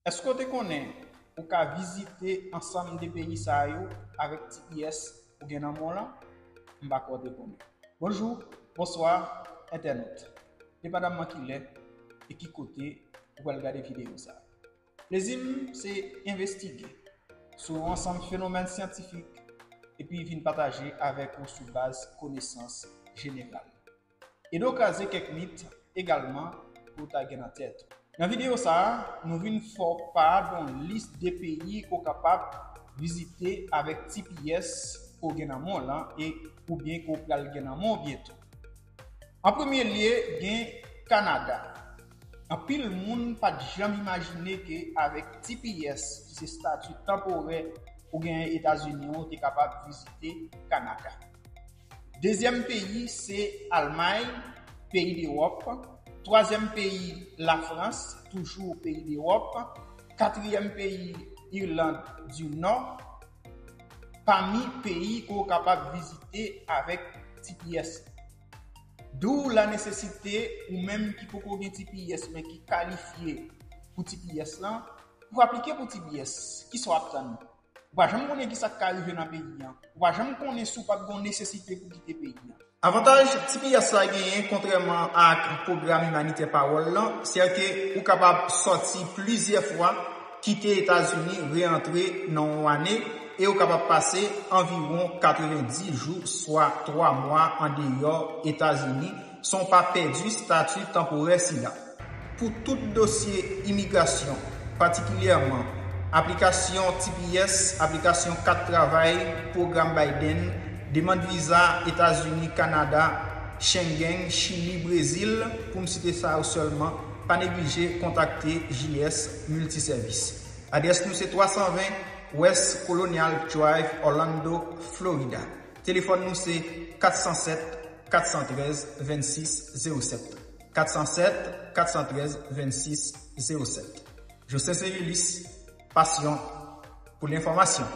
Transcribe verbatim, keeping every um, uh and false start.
Èske w te konnen ou ka vizite ansanm de peyi sa yo avèk T P S ou gen nan men w lan? M pa kwè w te konnen. Bonjou, bonswa, entènòt. Depandaman ki lè e ki kote ou pral gade videyo sa a. Plezi m se envestige sou yon ansanm fenomèn syantifik epi vin pataje avèk ou sou baz konesans jeneral. Ede w kraze kèk mit egalman pou w ta gen nan tèt ou. Nan videyo sa a, nou vin fè w pa de yon lis de peyi ke w kapab vizite avèk T P S ke w gen nan men w lan e oubyen ke w pral gen nan men w byento. An premye lye, gen Kanada. Anpil moun pa t janm imajine ke avèk T P S, ki se stati tanporè ou genyen Etazini an, ou te kapab vizite Kanada. Dezyèm peyi se Almay, peyi Dewòp. Twazyèm peyi, Lafrans, toujou peyi Dewòp. Katriyèm peyi, Irland di Nò. Pami peyi ke w kapab vizite avèk T P S. D'où la nécessité, ou menm ki poko gen T P S men ki kalifye pou T P S lan, pou aplike pou T P S, kisa w ap tann? Ou pa janm konnen kisa k ka rive nan peyi an. Ou pa janm konnen si w p ap gen yon nesesite pou kite peyi an. Avantaj T P S la genyen, kontrèman ak pwogram imanitè pawòl lan, se ke ou kapab sòti plizyè fwa, kite Etazini, reantre nan yon ane, e ou kapab pase anviwon katrevenndis jou, swa twa mwa andeyò Etazini, san w pa pèdi stati tanporè sila. Pou tout dosye imigrasyon, patikilyèman aplikasyon T P S, aplikasyon kat travay, pwogram Biden, demann viza Etazini, Kanada, Schengen, Chili, Brezil, pou m site sa yo sèlman, pa neglije kontakte J S Multiservice. Adrès nou se twa san ven West Colonial Drive, Orlando, Florida. Telefòn nou se kat san sèt, kat san trèz, vennsis zewo sèt. Kat san sèt, kat san trèz, vennsis zewo sèt. Jocelyn Servilis, pasyon pou lenfòmasyon.